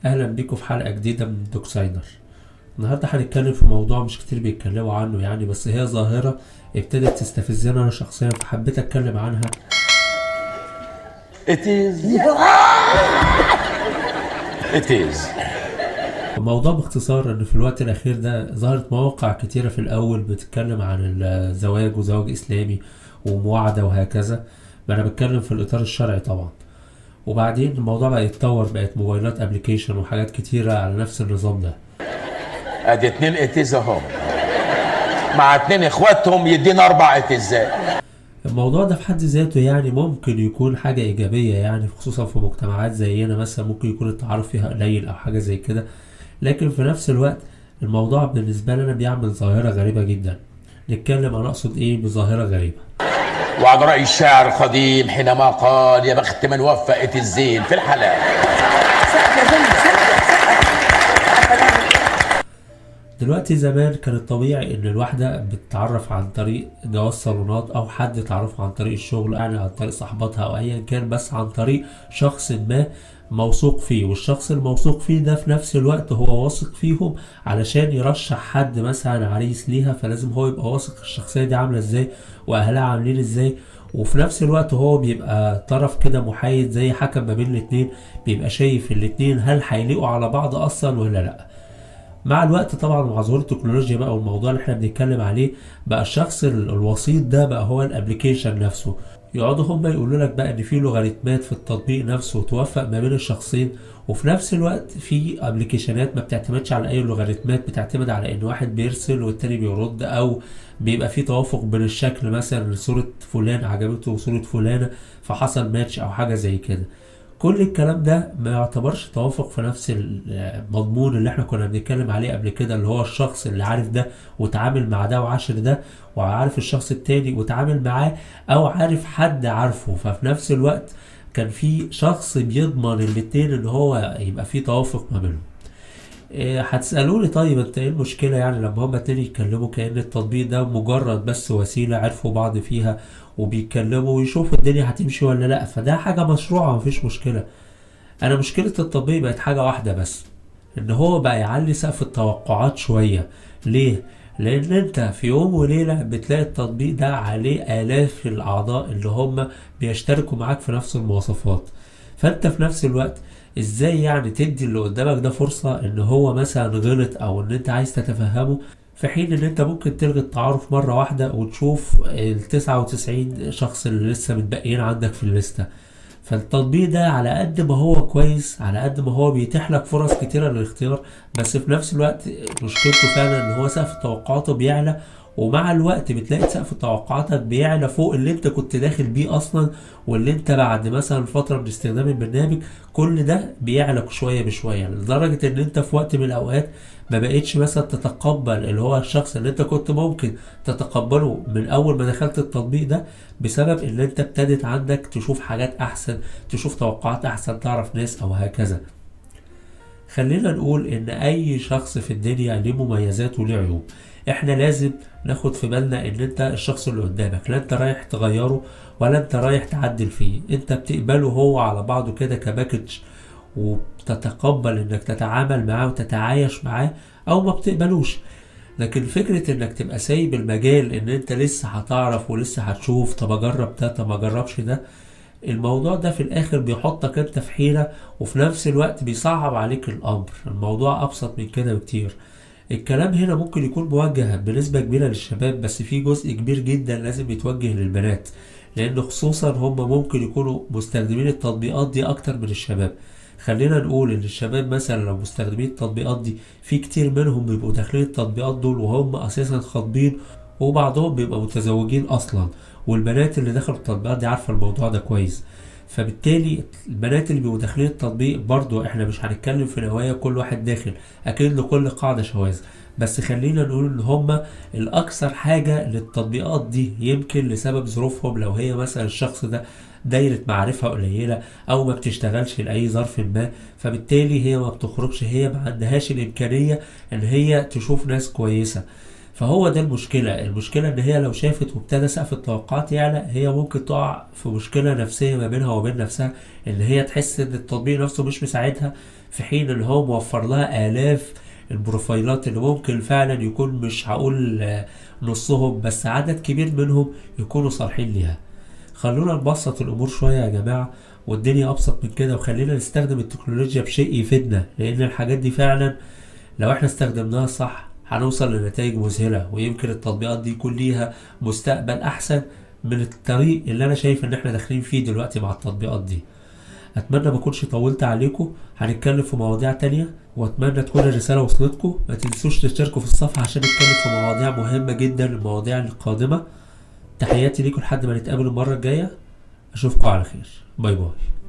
اهلا بيكم في حلقة جديدة من دوكساينر. النهارده هنتكلم في موضوع مش كتير بيتكلموا عنه يعني، بس هي ظاهره ابتدت تستفزني انا شخصيا فحبيت اتكلم عنها. It is. It is. الموضوع باختصار ان في الوقت الاخير ده ظهرت مواقع كتيرة في الاول بتتكلم عن الزواج وزواج اسلامي ومواعده وهكذا، ما انا بتكلم في الاطار الشرعي طبعا. وبعدين الموضوع بقى يتطور، بقت موبايلات application وحاجات كتيرة على نفس النظام ده. ادي اتنين it is اهم مع اتنين اخواتهم يدينا اربع اتزات. الموضوع ده في حد ذاته يعني ممكن يكون حاجة إيجابية يعني، خصوصا في مجتمعات زينا مثلا ممكن يكون التعارف فيها قليل أو حاجة زي كده، لكن في نفس الوقت الموضوع بالنسبة لنا بيعمل ظاهرة غريبة جدا. نتكلم أنا أقصد إيه بظاهرة غريبة. وعلى رأي الشاعر القديم حينما قال يا بخت من وفقت الزين في الحلال. دلوقتي زمان كان الطبيعي ان الواحدة بتتعرف عن طريق جواز صالونات او حد تعرفه عن طريق الشغل، يعني عن طريق صاحبتها او ايا كان، بس عن طريق شخص ما موثوق فيه، والشخص الموثوق فيه ده في نفس الوقت هو واثق فيهم علشان يرشح حد مثلا عريس ليها، فلازم هو يبقى واثق الشخصية دي عاملة ازاي واهلها عاملين ازاي، وفي نفس الوقت هو بيبقى طرف كده محايد زي حكم ما بين الاتنين، بيبقى شايف الاتنين هل هيليقوا على بعض اصلا ولا لا. مع الوقت طبعا مع ظهور التكنولوجيا بقى والموضوع اللي احنا بنتكلم عليه، بقى الشخص الوسيط ده بقى هو ال application نفسه. يقعدوا هم يقولوا لك بقى ان في لوغاريتمات في التطبيق نفسه توفق ما بين الشخصين، وفي نفس الوقت في application ات ما بتعتمدش على اي لوغاريتمات، بتعتمد على ان واحد بيرسل والتاني بيرد، او بيبقى في توافق بين الشكل، مثلا صورة فلان عجبته وصورة فلانة فحصل ماتش او حاجة زي كده. كل الكلام ده ما يعتبرش توافق في نفس المضمون اللي احنا كنا بنتكلم عليه قبل كده، اللي هو الشخص اللي عارف ده وتعامل مع ده وعاشر ده، وعارف الشخص التاني وتعامل معاه، او عارف حد عارفه، ففي نفس الوقت كان في شخص بيضمن الاتنين ان هو يبقى في توافق ما بينهم. هتسألوني طيب انت ايه المشكلة يعني لما هما اتنين يتكلموا كأن التطبيق ده مجرد بس وسيلة عرفوا بعض فيها وبيتكلموا ويشوفوا الدنيا هتمشي ولا لا، فده حاجة مشروعة مفيش مشكلة. انا مشكلة التطبيق بقت حاجة واحدة بس، ان هو بقى يعلي سقف التوقعات شوية. ليه؟ لان انت في يوم وليلة بتلاقي التطبيق ده عليه الاف الاعضاء اللي هم بيشتركوا معاك في نفس المواصفات، فانت في نفس الوقت ازاي يعني تدي اللي قدامك ده فرصة ان هو مثلا غلط او ان انت عايز تتفهمه، في حين ان انت ممكن تلغي التعارف مرة واحدة وتشوف ال 99 شخص اللي لسه متبقيين عندك في الليستة. فالتطبيق ده على قد ما هو كويس، على قد ما هو بيتيح لك فرص كتيرة للاختيار، بس في نفس الوقت مشكلته فعلا ان هو سقف توقعاته بيعلى، ومع الوقت بتلاقي سقف توقعاتك بيعلى فوق اللي انت كنت داخل بيه اصلا، واللي انت بعد مثلا فترة من استخدام البرنامج كل ده بيعلى شوية بشوية، لدرجة ان انت في وقت من الاوقات ما بقتش مثلا تتقبل اللي هو الشخص اللي انت كنت ممكن تتقبله من اول ما دخلت التطبيق ده، بسبب ان انت ابتدت عندك تشوف حاجات احسن، تشوف توقعات احسن، تعرف ناس او هكذا. خلينا نقول ان اي شخص في الدنيا ليه مميزات وليه عيوب، احنا لازم ناخد في بالنا ان انت الشخص اللي قدامك لا انت رايح تغيره ولا انت رايح تعدل فيه، انت بتقبله هو على بعضه كده كباكج، وبتتقبل انك تتعامل معاه وتتعايش معاه او ما بتقبلوش. لكن فكرة انك تبقى سايب المجال ان انت لسه هتعرف ولسه هتشوف، طب اجرب ده طب ما اجربش ده، الموضوع ده في الاخر بيحطك انت في حيرة، وفي نفس الوقت بيصعب عليك الامر. الموضوع ابسط من كده بكتير. الكلام هنا ممكن يكون موجه بنسبة كبيرة للشباب، بس في جزء كبير جدا لازم يتوجه للبنات، لان خصوصا هم ممكن يكونوا مستخدمين التطبيقات دي اكتر من الشباب. خلينا نقول ان الشباب مثلا لو مستخدمين التطبيقات دي، في كتير منهم بيبقوا داخلين التطبيقات دول وهم اساسا خاطبين، وبعضهم بيبقى متزوجين اصلا، والبنات اللي دخلوا التطبيقات دي عارفه الموضوع ده كويس. فبالتالي البنات اللي بيبقوا داخلين التطبيق برضو احنا مش هنتكلم في نوايا كل واحد داخل، اكيد لكل قاعدة شواذ، بس خلينا نقول ان هم الاكثر حاجة للتطبيقات دي، يمكن لسبب ظروفهم، لو هي مثلا الشخص ده دايرة معرفة قليلة او ما بتشتغلش لأي ظرف ما، فبالتالي هي ما بتخرجش، هي ما عندهاش الامكانية ان هي تشوف ناس كويسة. فهو ده المشكلة. المشكلة ان هي لو شافت وابتدى سقف التوقعات يعلى، هي ممكن تقع في مشكلة نفسية ما بينها وبين نفسها، ان هي تحس ان التطبيق نفسه مش مساعدها، في حين ان هو موفر لها آلاف البروفايلات اللي ممكن فعلا يكون، مش هقول نصهم، بس عدد كبير منهم يكونوا صالحين ليها. خلونا نبسط الامور شوية يا جماعة، والدنيا ابسط من كده، وخلينا نستخدم التكنولوجيا بشيء يفيدنا، لان الحاجات دي فعلا لو احنا استخدمناها صح هنوصل لنتائج مذهلة، ويمكن التطبيقات دي يكون ليها مستقبل احسن من الطريق اللي انا شايف ان احنا داخلين فيه دلوقتي مع التطبيقات دي. اتمنى ما اكونش طولت عليكم، هنتكلم في مواضيع تانية، واتمنى تكون الرسالة وصلتكم. ما تنسوش تشتركوا في الصفحة عشان نتكلم في مواضيع مهمة جدا المواضيع القادمة. تحياتي ليكم لحد ما نتقابل المرة الجاية، اشوفكم على خير، bye bye.